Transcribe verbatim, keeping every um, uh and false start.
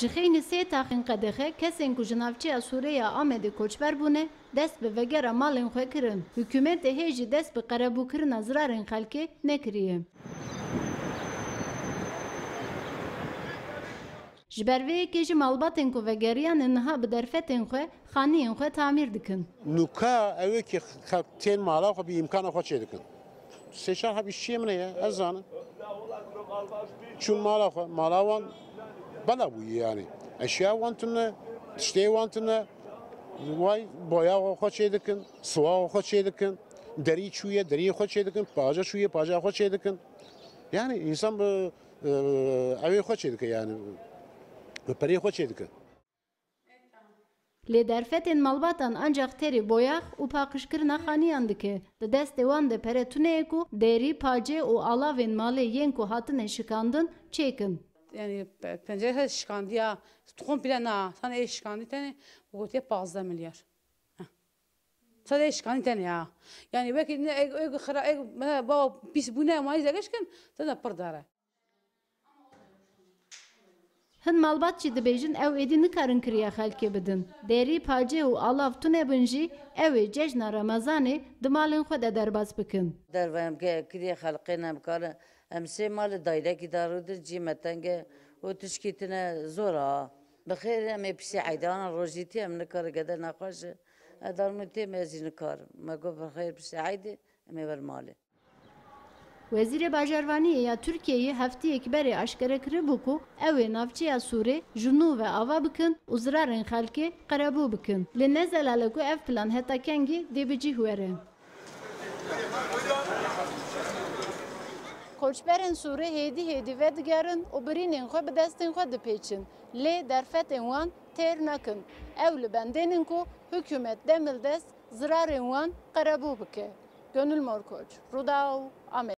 Ji xeynî sê taxên qedexe kesên ku ji navçeya Sûrê ya Amedê koçber bûne, dest bi vegera malên xwe kirin. Hikûmetê hê jî dest bi qerebûkirina zirarên xelkê nekiriye. Ji ber vê yekê jî malbatên ku vegeriyane niha bi derfetên xwe xaniyên xwe tamîr dikin. Nûka ew ê ki xelk tên mala xwe bi îmkana xwe çêdikin. Sê çar heb îşçiyê min heye, ez zanim. Çûn mala xwe, mala wan bela bûye yanî. Eşya wan tune, tiştê wan tune, way boya xwe çêdikin, siwa xwe çêdikin, derî çûye, deriyê xwe çêdikin, paja çûye, paja xwe çêdikin. Yanî însan bi, e, evê xwe çêdike yanî, bi perê xwe çêdike. Lê derfetên malbatan ancax terê boyax û paqijkirina xaniyan dike. Di destê wan de pere tune ye ku derî, pacê û alavên malê yên ku hatine şikandin çêkin. Yanî pe-, pencere şikandiya, komple na, sana ê şikandî tenê, gotiye pazdeh milyar. Heh. Sadê ê şikanî tenê ha. Yanî wekî ne, ê, ê, xira, ê, me, baba pîs bûne, mayî zegeş kin, te de pir dare. Hin malbat jî dibêjin ew êdî nikarin kiriya xelkê bidin. Derî, pacê û alav tune bin jî ew ê cejna Remezanê di malên xwe de derbas bikin. Derve em ke kiriye xelqê ne em karin, em sê malê dayrekî darû din, cî me teng e û tişkî tine zor a. Bi xêr em ê piştî eydan rojîtî em nikarin gede nexweş e. E darmûtê me jî nikarin. Me got bi xêr piştî eydê em ê wer malê. Wezîrê Bajarvaniyê ya Tirkiyeyê heftiyek berê aşkere kiribû ku ew ê navçeya Sûrê ji nû ve ava bikin û zirarên xelkê qerebû bikin. Lê ne zelal e ku ev plan heta kengî dê bi cih were. Koçberên Sûrê hêdî hêdî vedigerin û birînên xwe bi destên xwe dipêçin. Lê derfetên wan têr nakin. Ew li bendê nin ku hikûmet demildest zirarên wan qerebû bike. Gönül Morkoç, Rûdaw, Amed.